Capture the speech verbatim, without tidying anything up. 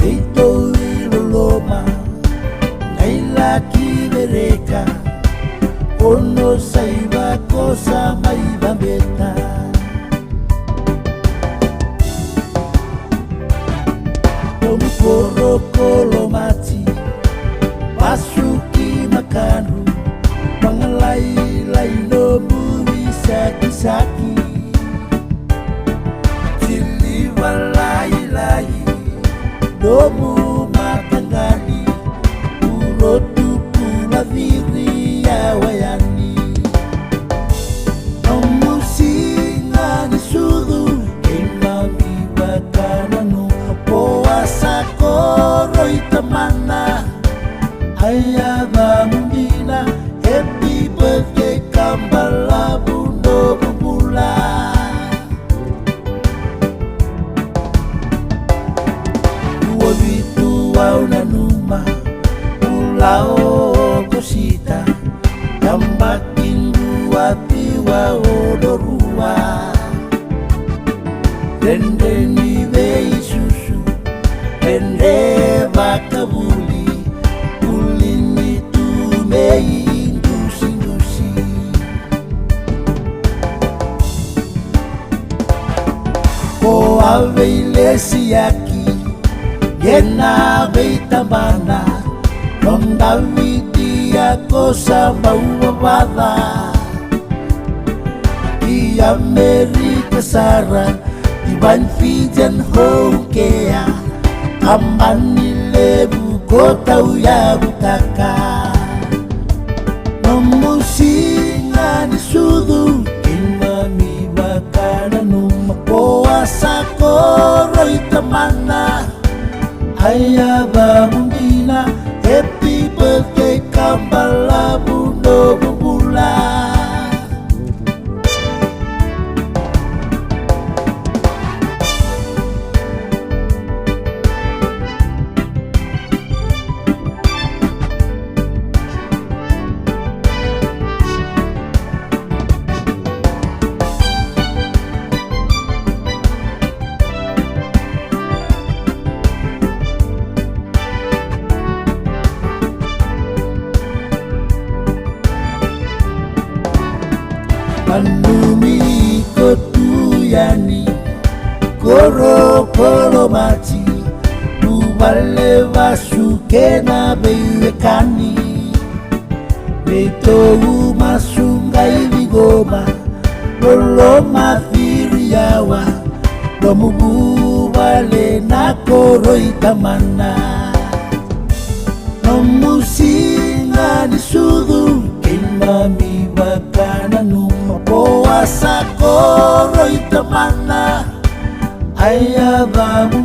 Keitou i loloma, qai laki vereka, o no sa iva ko sa mai cabeta. Nomu koro ko Lomati, vasu ki Makadru, Vagalailai nomu isakisaki. Tiliva Lailai nomu mataqali, Burotu Kula Ciri Yawa Yani. Nomu siga ni sucu, keimami vakananuma, o a sa koro i tamana. A yacamu dina, happy birthday ka balavu nomu bula. Dua vitu au nanuma, bula o Kosita, yabaki dua ciwa ono rua. Dredre ni veisusu, dredre vakavuli, vuli ni tu me idusidusi. Ko a veilesiyaki ena veitabana, noda vidia ko sa bau vavaca. Ki Amerika sara, Divine Fijian Home Care, kabani levu ko tauyavutaka. Nomu siga ni sucu, keimami vakananuma, o a sa koro i tamana. A yacamu dina, happy birthday ka balavu nomu bula. Manumi ko tu yani, koro ko Lomati, vuvale vasu kei na veiwekani. Neitou masu qai ciqoma, loloma Ciri Yawa, nomu vuvale na koro i tamana. Nomu siga ni sucu, keimami vakananuma, o a sa koro i tamana. A yacamu